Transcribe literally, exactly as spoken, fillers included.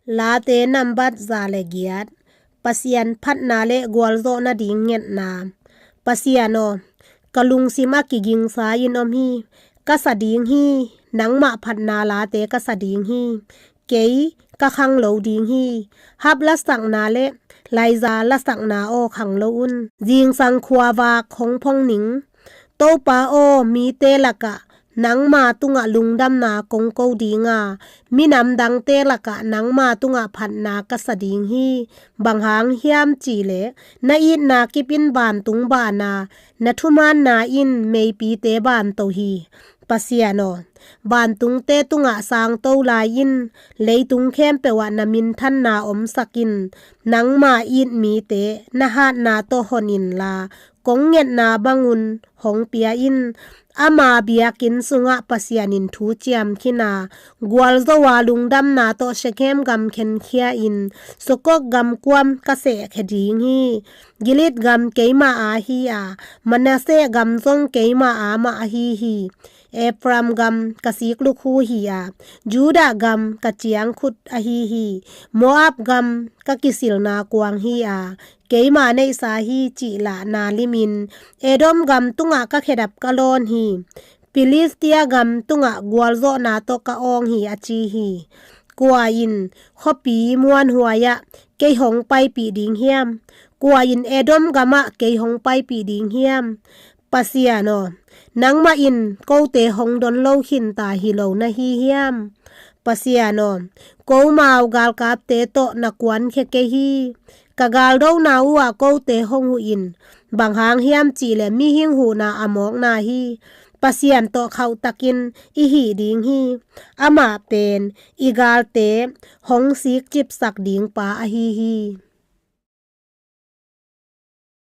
Late nambat za le giat. Pasian phatna le gualzawh nading ngetna. Pasian aw, ka lungsim a kigingsa in om hi. Ka sa ding hi. Nangmah phatna late ka sa ding hi. Kei ka khang lo ding hi. Hap lasakna le laiza lasakna aw khang lo un. Zingsang khuavak hong phong ning. Topa aw, mite lakah nangma tungah lungdamna kong ko dinga, minam dangte lakah nangma tungah phatna ka sa ding hi. Bang hang hiam cihleh na itna kipin vantung bana, na thumaanna in meipite vanto hi. Pasian aw, vantungte tungah sangto lai in, leitung khempeuh ah na minthanna omsak in. Nangma it mite na hatna tawh hon inla, kong ngetna bangun hong pia in. Ama biakinn sungah Pasian in thu ciam khin a, gualzo a lungdamna tawh Shekhem gam khenkhia in. Sukok gam kuam ka sehkhia ding hi. Gilead gam keima a hi a, Manasseh gam zong keima a mah ahi hi. Ephraim gam ka sikluk hu hi a, Judah gam ka ciangkhut ahi hi. Moab gam ka kisilna kuang hi a, keima neihsa hi cih lah na limin, Edom gam tungah ka khedap ka lawn hi. Filistia gam tungah gualzawhna tawh ka awng hi, a ci hi. Kua in khuapi muanhuai ah kei hong paipih ding hiam? Kua in Edom gamah kei hong paipih ding hiam? Pasian aw, nangmah in kote hong don lo khinta hi lo na hi hiam? Pasian aw, komau galkapte tawh na kuankhia kei hi. Ka galdona uh ah kote hong huh in. Bang hang hiam cihleh mihing huhna a mawkna hi. Pasian tawh khauhtakin i hih ding hi. Amah pen i galte hong sikcipsak ding pa ahi hi.